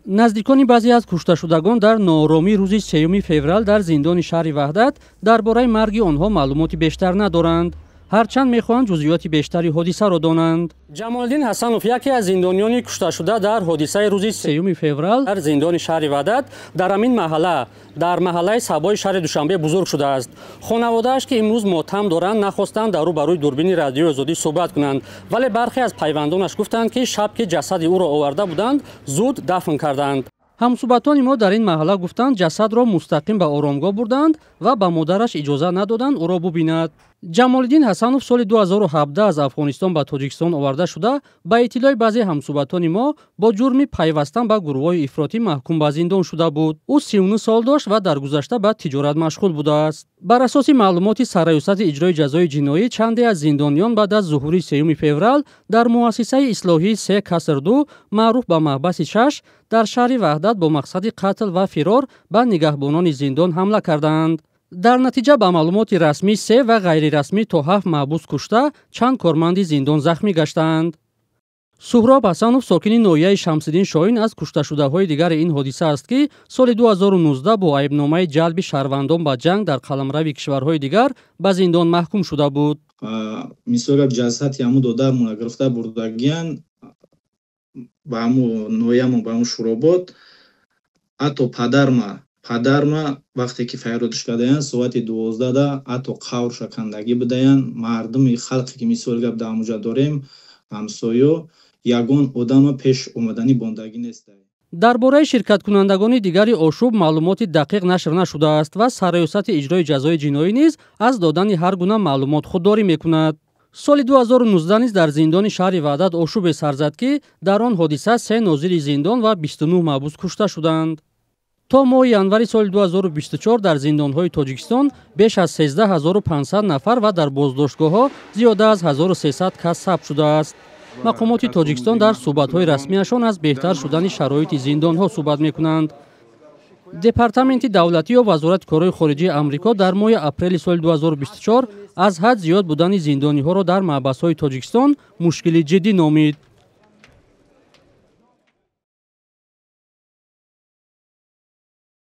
Наздикони баъзе аз кушташудагон дар нооромии рӯзи 3 феврал дар зиндони шаҳри Ваҳдат дар бораи марги онҳо маълумоти бештар надоранд, ҳарчанд мехоҳанд ҷузъиёти бештари ҳодисаро донанд. Ҷамолиддин Ҳасанов, яке аз зиндониёни кушташуда дар ҳодисаи рӯзи 3 феврал дар зиндони шаҳри Ваҳдат, дар ҳамин маҳалла, дар маҳаллаи Сабои шаҳри Душанбе бузург шудааст. Хонаводааш, ки имрӯз мотам доранд, нахостанд дар рӯ ба рӯи дурбини Радиои Озодӣ суҳбат кунанд, вале бархе аз пайвандонаш гуфтанд, ки шаб, ки ҷасади ӯро оварда буданд, зуд дафн карданд. Ҳамсӯҳбатони мо дар ин маҳалла гуфтанд, ҷасадро мустақим ба оромгоҳ бурданд ва ба модараш иҷоза надоданд ӯро бубинад. Ҷамолиддин Ҳасанов соли 2017 аз Афғонистон ба Тоҷикистон оварда шуда, ба иттилои баъзе ҳамсӯҳбатони мо, бо ҷурми пайвастан ба гурӯҳҳои ифротӣ маҳкум ба зиндон шуда буд. Ӯ 39 сол дошт ва дар гузашта ба тиҷорат машғул будааст. Бар асоси маълумоти Сарраёсати иҷрои ҷазои ҷиноӣ, чанде аз зиндониён баъд аз зуҳури 3 феврал дар муассисаи ислоҳии 3-2, маъруф ба маҳбаси 6, дар шаҳри Ваҳдат бо мақсади қатл ва фирор ба нигаҳбонони зиндон ҳамла кардаанд. Дар натиҷа, ба маълумоти расмӣ се ва ғайрирасмӣ то ҳафт маҳбус кушта, чанд корманди зиндон захмӣ гаштаанд. Суҳроб Ҳасанов, сокини ноҳияи Шамсиддин Шоҳин, аз кушташудаҳои дигари ин ҳодиса аст, ки соли 2019 бо айбномаи ҷалби шаҳрвандон ба ҷанг дар қаламрави кишварҳои дигар ба зиндон маҳкум шуда буд. Мисол, ҷасади ҳамун додармона гирифта бурдагиян ба ҳамун ноҳиямон, ба ҳамун Шуробод. Ҳатто падарма вақте ки фарёдш кардаянд, соати 12-да ҳатто қабрша кандагӣ будаянд. Мардуми халқе, ки, мисол гап, дар ҳамуҷа дорем ҳамсоё, ягон одама пеш омаданӣ бондагӣ нест. Дар бораи ширкаткунандагони дигари ошӯб маълумоти дақиқ нашр нашудааст ва Сарраёсати иҷрои ҷазои ҷиноӣ низ аз додани ҳар гуна маълумот худдорӣ мекунад. Соли 2019 низ дар зиндони шаҳри Ваҳдат ошӯбе сар зад, ки дар он ҳодиса се нозири зиндон ва 29 маҳбус кушта шуданд. То моҳи январи соли 2024 дар зиндонҳои Тоҷикистон беш аз 13 500 нафар ва дар боздоштгоҳҳо зиёда аз 1300 кас сабт шудааст. Мақомоти Тоҷикистон дар суҳбатҳои расмиашон аз беҳтар шудани шароити зиндонҳо суҳбат мекунанд. Департаменти давлатӣ ё Вазорати корҳои хориҷии Амрико дар моҳи апрели соли 2024 аз ҳад зиёд будани зиндониҳоро дар маҳбасҳои Тоҷикистон мушкили ҷиддӣ номид.